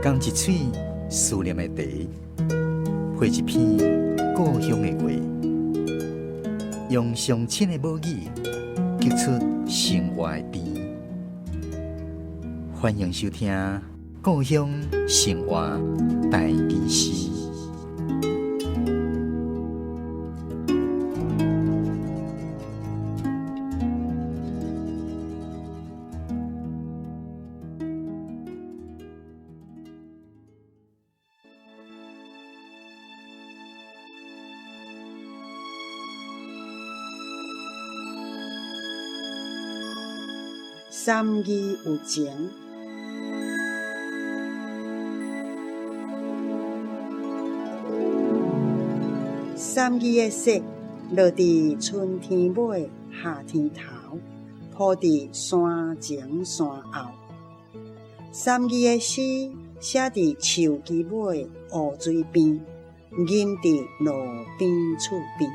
仝一喙思念的茶，配一篇故鄉的話，用上親的母語，激出生活的甜。歡迎收聽《故鄉生活台語詩》。三義有情，三義的雪落佇春天尾，夏天頭，鋪佇山前山後。三義的詩寫佇樹枝尾湖水邊，吟佇路邊厝邊。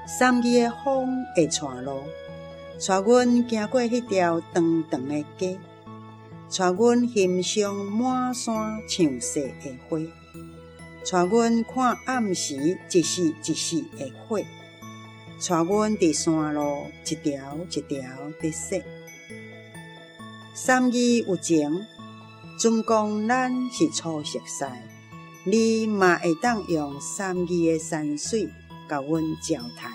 三義的風會帶路，帶阮行過彼條長長的街，帶阮欣賞滿山唱雪的花，帶阮看暗時一絲一絲的火，帶阮佇山路一條一條佇踅。三義有情，準講咱是初熟似，你嘛會當用三義的山水共阮招待。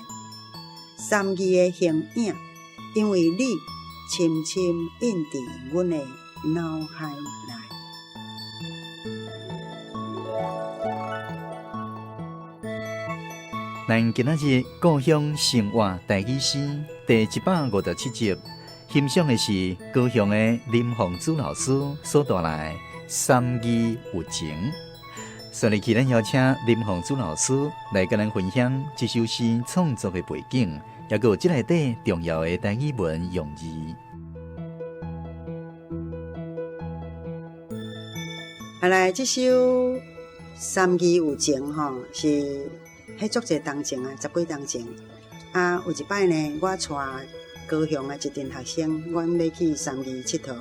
三義的形影，因為你深深印佇阮的腦海內。咱今仔日故鄉生活台語詩第157集，欣賞的是高雄的林鳳珠老師所帶來的《三義有情》。所以，咱邀請林鳳珠老師來佮咱分享這首詩創作的背景，抑閣有這內底重要的台語文用字。啊，來，這首《三義有情》吼，是彼足濟冬前啊，十幾冬前啊，有一擺呢，我帶高雄的一陣學生，阮欲去三義𨑨迌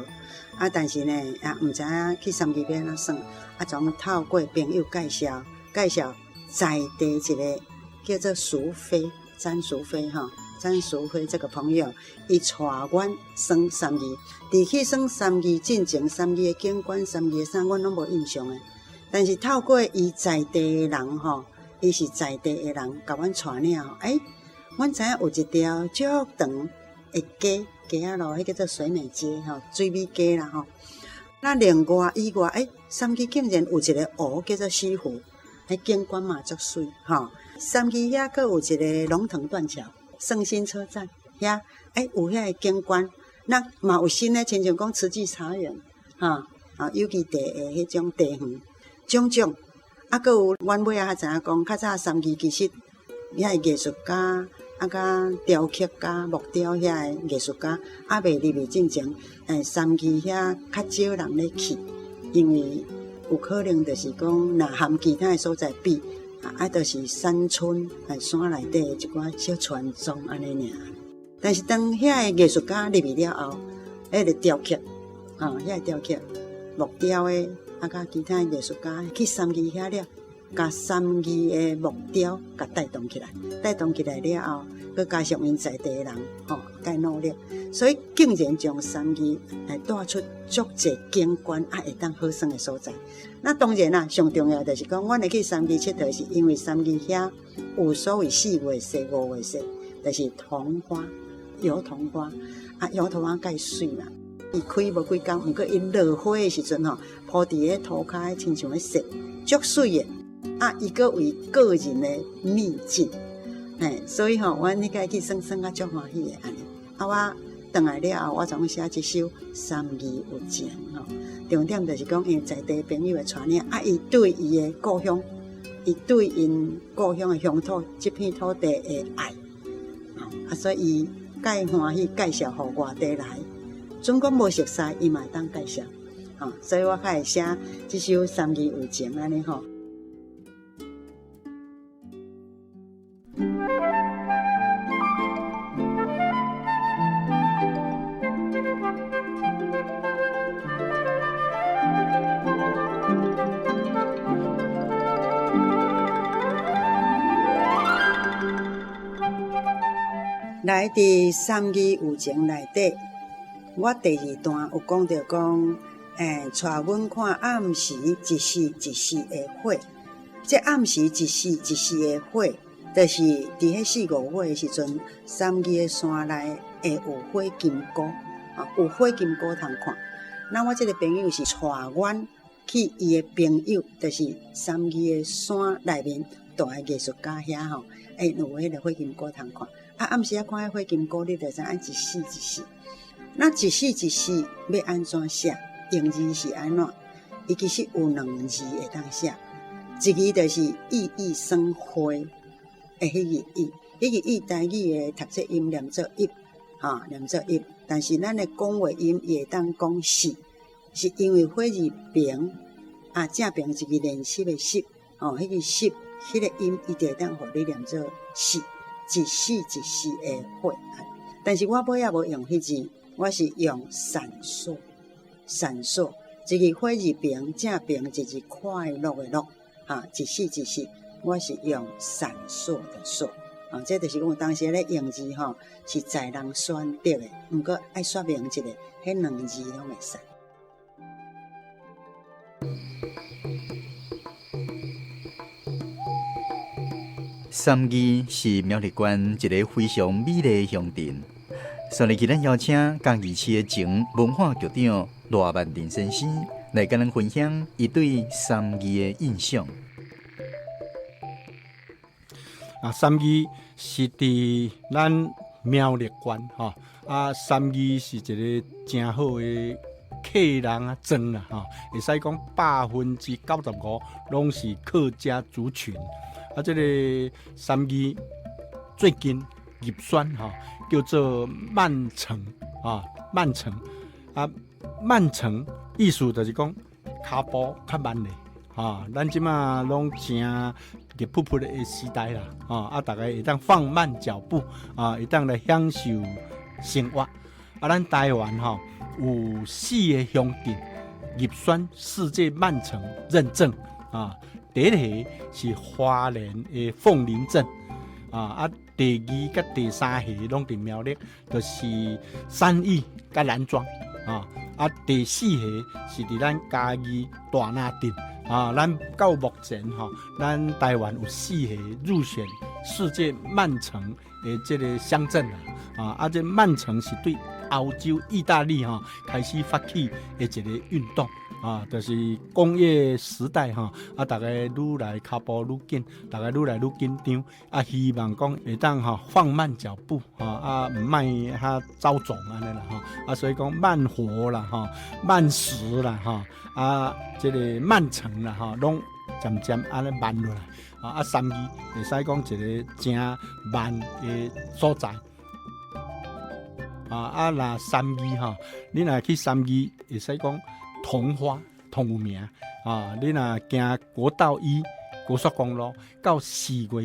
啊，但是呢，也毋知影去三義欲按怎耍，啊，總透過朋友介紹，介紹在地一個叫做淑妃，詹淑妃吼，詹淑妃這個朋友，伊帶阮耍三義，佇去耍三義進前，三義的景觀、三義的啥，阮攏無印象的。但是透過伊在地的人吼，伊是在地的人，共阮帶領吼，欸，阮知影有一條足長的街，街仔路，彼叫做水美街吼，水美街啦吼。那另外以外，欸，三義竟然有一個湖叫做西湖，彼景觀嘛足媠吼。三義遐閣有一個龍騰斷橋、聖心車站遐，欸，有遐個景觀。那嘛有新的，親像講慈濟茶園，吼，啊有機茶的彼種茶園，種種。啊，閣有阮尾仔才知影講，較早三義其實遐個藝術家，啊，佮雕刻家、木雕遐個藝術家，猶未入去進前，欸，三義遐較少人咧去，因為有可能就是講，若含其他的所在比，啊，就是山村，欸，山內底的一寡小村莊按呢爾。但是當遐個藝術家入去了後，彼個雕刻，吼，遐個雕刻木雕的，啊，佮其他藝術家去三義遐了，共三義的木雕共帶動起來，帶動起來了後，閣加上𪜶在地的人，吼，佮努力，所以竟然將三義來帶出足濟景觀，啊，會當好耍的所在。那當然啦，上重要就是講，阮會去三義𨑨迌，是因為三義遐有所謂四月雪、五月雪，就是桐花、油桐花，啊，油桐花蓋媠嘛。伊開無幾工，毋過伊落花的時陣吼，鋪佇咧塗跤，親像咧雪，足媠的。啊，伊閣為個人的秘境，嘿，所以吼，阮彼擺去耍耍甲足歡喜的按呢。啊，我轉來了後，我總寫這首《三義有情》吼。重點就是講，因在地朋友的帶領，啊，伊對伊的故鄉，伊對𪜶故鄉的鄉土這片土地的愛，啊，所以伊蓋歡喜介紹予外地來，準講無熟似，伊嘛會當介紹，吼，所以我較會寫這首《三義有情》按呢吼。來佇三義有情內底，我第二段有講著講，帶阮看暗時一絲一絲的火。這暗時一絲一絲的火，就是佇彼四五月的時陣，三義的山內會有火金菇，啊，有火金菇通看。那我這個朋友是帶阮去伊的朋友，就是三義的山內面蹛的藝術家遐吼，有彼个火金菇通看。啊，暗時仔看彼火金菇，你就知影一絲一絲。那一絲一絲欲按怎寫？用字是按怎？伊其實有兩字會當寫，一字就是熠熠生輝的彼個熠，彼個熠台語的讀冊音念做熠，吼，念做熠。但是咱的講話音伊會當講是，是因為火字邊啊正爿一个練習的習，吼，彼個習，彼個音伊就會當予你念做是，一絲一絲的火。但是我尾仔無用彼字，我是用閃爍，閃爍，一个火字邊正爿一个快樂的樂，哈，一絲一絲，我是用閃爍的爍。啊，這就是講當時咧用字吼，是在人選擇的，毋過愛說明一下，彼兩字攏會使。三義是苗栗縣一个非常美麗的鄉鎮。所以，咱邀請嘉義市的前文化局長賴萬林先生來佮咱分享伊對三義的印象。啊，三義是佇咱苗栗縣吼，啊，三義是一个誠好的客人啊莊啦吼，會使講95%攏是客家族群。啊，這個三義最近入選吼，叫做慢城啊，慢城啊，慢城意思就是講跤步較慢咧，啊，咱這馬攏誠熱撲撲的時代啦，啊，逐家會當放慢腳步啊，會當來享受生活。啊，咱台灣吼有四个鄉鎮入選世界慢城認證啊，第一个是花蓮的鳳林鎮啊，啊，第二佮第三个攏佇苗栗，就是三義佮南庄啊，啊，第四个是佇咱嘉義大林鎮啊，咱到目前吼，咱台灣有四个入選世界慢城的這个鄉鎮啊，啊，啊，這慢城是對歐洲、意大利吼開始發起的一个運動啊，就是工業時代吼，啊，逐家愈來跤步愈緊，逐家愈來愈緊張，啊，希望講會當吼放慢腳步，吼啊，毋莫遐走總按呢啦吼，啊，所以講慢活啦，吼，慢食啦，吼，啊，這个慢城啦，吼，攏漸漸按呢慢落來，啊，三義會使講一个誠慢的所在。啊啊！若三義吼，你若去三義，會使講桐花同有名啊！你若行國道一高速公路，到四月、五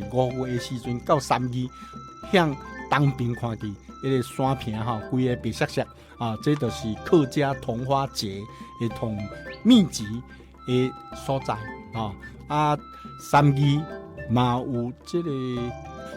月的時陣，到三義向東邊看去，彼个山坪吼，規个白雪雪啊！這就是客家桐花節的同密集的所在啊！啊，三義嘛有這个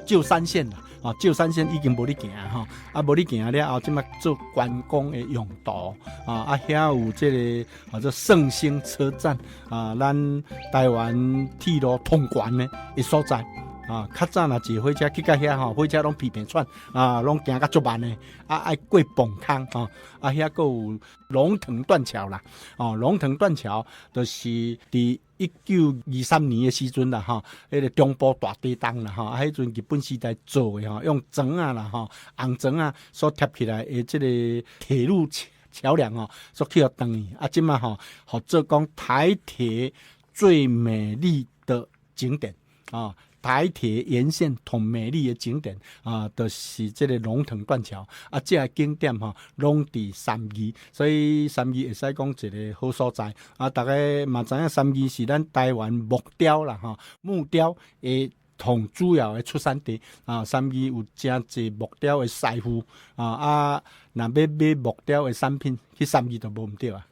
舊山線啦。啊，舊山線已經無咧行吼，啊，無咧行了後，這馬做觀光的用途啊，啊，遐有這个啊，做聖心車站啊，咱台灣鐵路通關的所在啊。較早若坐火車去到遐吼，火車攏皮皮喘啊，攏行甲足慢的，啊，愛過磅空吼，啊，遐閣有龍騰斷橋啦，哦，龍騰斷橋就是佇1923年的時陣啦，吼，彼个中部大地動啦，吼，啊，彼陣日本時代做的吼，用磚仔啦，吼，紅磚仔所疊起來的這个鐵路橋梁吼，所去予斷去，啊，這馬吼，號做講台鐵最美麗的景點啊。台鐵沿線同美麗的景點啊，就是這个龍騰斷橋啊，這个景點吼，攏佇三義，所以三義會使講一个好所在啊。逐家嘛知影三義是咱台灣木雕啦吼，木雕的同主要的出產地啊。三義有誠濟木雕的師傅啊，啊，若欲買木雕的產品，去三義就無毋對啊。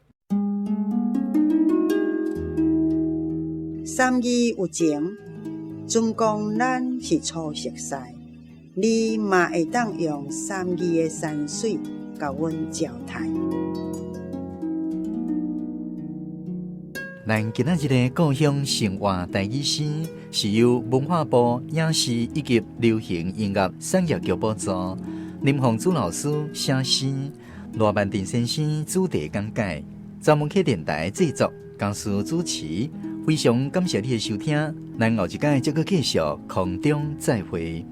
三義有情。準講咱是初熟似，你嘛會當用三義的山水共阮招待。咱今仔日的故鄉生活台語詩，是由文化部影視以及流行音樂產業局補助，林鳳珠老師寫詩，羅曼定先生主題講解，查文客電台製作，江蘇主持。非常感謝你的收聽，咱後一擺再閣繼續空中再會。